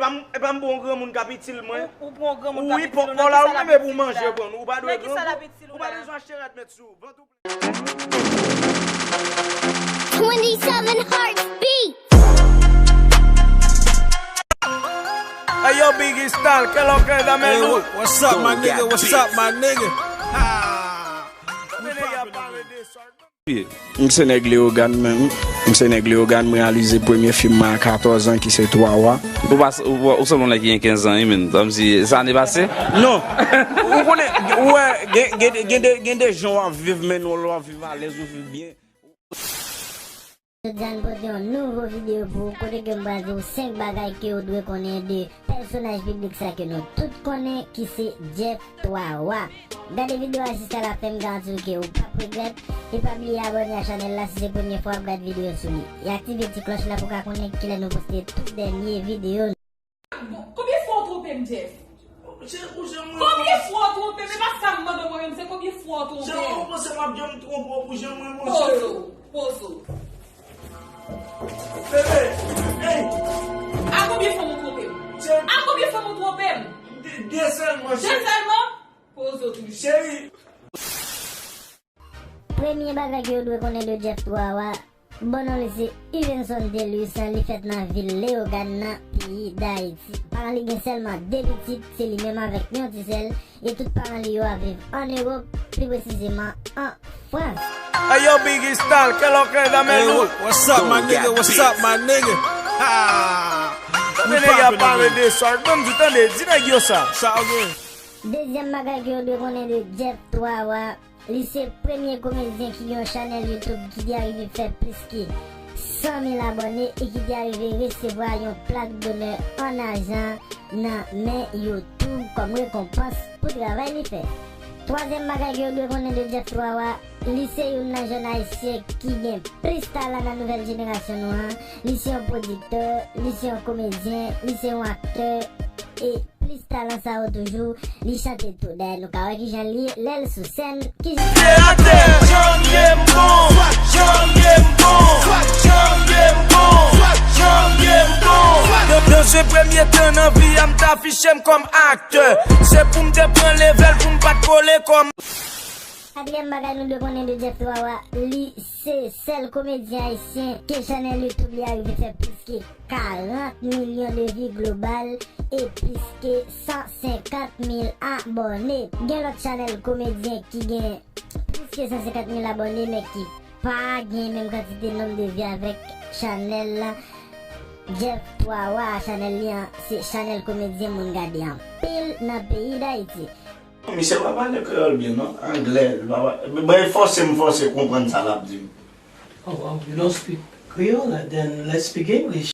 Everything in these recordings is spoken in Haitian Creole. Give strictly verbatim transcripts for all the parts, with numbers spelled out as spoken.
Epa m, epa m bon granmoun k ap itil mwen. Ou, ou bon granmoun k ap itil ou, nan kisa l ap itil ou la? Wi, pòpò la, ou menm ou manje granmoun. Ou pa dwe granmoun. Ou pa bezwen achte rad met sou ou. Vant ou Twenty-seven hearts beat. Hey yo, Biggie Stalker, lo que dame luz. What's up, my nigga? What's up, my nigga? Ah. M se nèg Leyogàn menm. M se nèg Leyogàn, m reyalize premye fim mwen a katòz an ki se Twa Wa. Ou pa, ou, ou sanble yon nèg ki gen kenz an, wi, menn. Kòmsi se ane pase? Non. Ou konnen, ou wè, gen, gen, gen de, gen de jan w ap viv, menn, lè w ap viv alèz, ou viv byen. Jodi a n pote yon nouvo videyo pou ou, kote ke m pral di w senk bagay ke w dwe konnen de pèsonaj piblik sa ke nou tout konnen ki se Jeff Twa Wa. Gade videyo a jiska lafen, m garanti w ke ou p ap regrèt. E pa bliye abòne a chanèl la si se premye fwa w ap gade videyo sou li. E aktive ti klòch la pou w ka konnen kilè nou poste tout dènye videyo nou. Bon, konbyen fwa w twonpe m, Jeff? Cheri, pou jan mwen. Konbyen fwa w twonpe m? E pa sa m mande w mwen menm, se konbyen fwa w twonpe m? Cheri, ou panse m ap janm twonpe w pou jan mwen, monchè? Poze w, poze w. Bebe, hey! A konbyen fanm ou twonpe m? Cheri. A konbyen fanm ou twonpe m? De, de sèlman, cheri. De sèlman? Poze w toujou. Cheri. Premye bagay ke w dwe konnen de Jeff Twa Wa, bon non li se Yvenson Delus, li fèt nan vil Leyogàn nan peyi Dayiti. Paran li gen sèlman de pitit, se li menm avèk yon ti sè l, e tout paran li yo ap viv ann Ewòp, pli presizeman an Frans. Hey yo, Biggie Stalker, lo que dame luz. What's up, my nigga? What's up, my nigga? Ha! Tande nèg y ap pale de sòl. Ban m di, tande, di nèg yo sa. Sa, ok. Dezyèm bagay ke w dwe konnen de Jeff Twa Wa, li se premye komedyen ki gen yon chanèl YouTube ki te arive fè plis ke san mil abòne e ki te arive resevwa yon plak donè an ajan nan men YouTube kòm rekonpans pou travay li fè. Twazyèm bagay ke w dwe konnen de Jeff Twa Wa, li se youn nan jèn ayisyen ki gen plis talan nan nouvèl jenerasyon nou an. Li se yon pwodiktè, li se yon komedyen, li se yon aktè, e plis talan sa yo toujou, li chante tou. Dayè, nou ka wè kijan li ye lè l sou sèn. Kijan... Kreatè, jan m ye m bon, jan m ye m bon, jan m ye m bon, jan m ye m bon. Nan, nan se premye tan nan vi a m t afiche m kòm aktè. Se pou m te pran levèl pou m pa t kole kòm... Katriyèm bagay nou dwe konnen de Jeff Twa Wa, li se sèl komedyen ayisyen ke chanèl YouTube li arive fè plis ke karant milyon de vi global e plis ke san senkant mil abòne. Gen lòt chanèl komedyen ki gen plis ke san senkant mil abòne, men ki pa gen menm kantite nonb de vi avèk chanèl Jeff Twa Wa. Chanèl li an se chanèl komedyen moun gade anpil nan peyi Dayiti. Misye pa pale kreyòl byen, non. Anglè, li pa pa-, ben, fòse m fòse konprann sa l ap di m. Oh, wow, you don't speak Creole? Then let's speak English.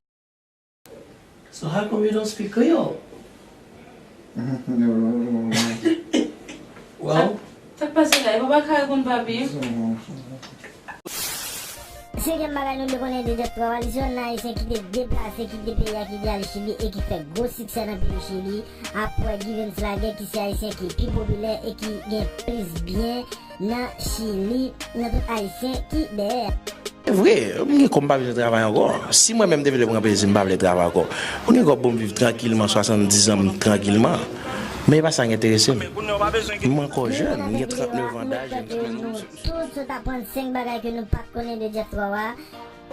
So how come you don't speak Creole? Well, sa k pase la? E papa ka reponn papi. Senkyèm bagay nou dwe konnen de Jeff Twa Wa, li se yon ayisyen ki te deplase kite peyi a, ki te al Chili e ki fè gwo siksè nan peyi Chili. Apre Givens Laguerre, ki se ayisyen ki pi popilè e ki gen plis byen nan Chili, nan tout ayisyen ki dèyè. Se vre, m gen kòb, m pa bezwen travay ankò. Si mwen menm te vle pran plezi, m pa vle travay ankò. Mwen gen kòb pou m viv trankilman, swasanndizan m trankilman. Men e pa sa k enterese m. M ankò jèn, m gen trannnev an daj. Tout sot aprann senk bagay ke nou pa t konnen de Jeff Twa Wa.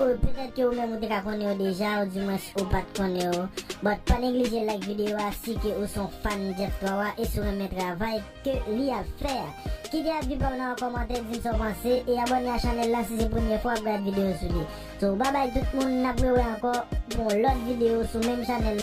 Ou, petèt ke ou menm ou te ka konnen yo deja, ou dimwens ou pa t konnen yo. But pa neglije like videyo a si ke ou se yon fan Jeff Twa Wa e si w renmen travay ke li ap fè a. Kite avi pa w nan yon kòmantè, di m sa w panse e abòne a chanèl la si se premye fwa w ap gade videyo sou li. So, babay tout moun, n ap rewè ankò pou yon lòt videyo sou menm chanèl.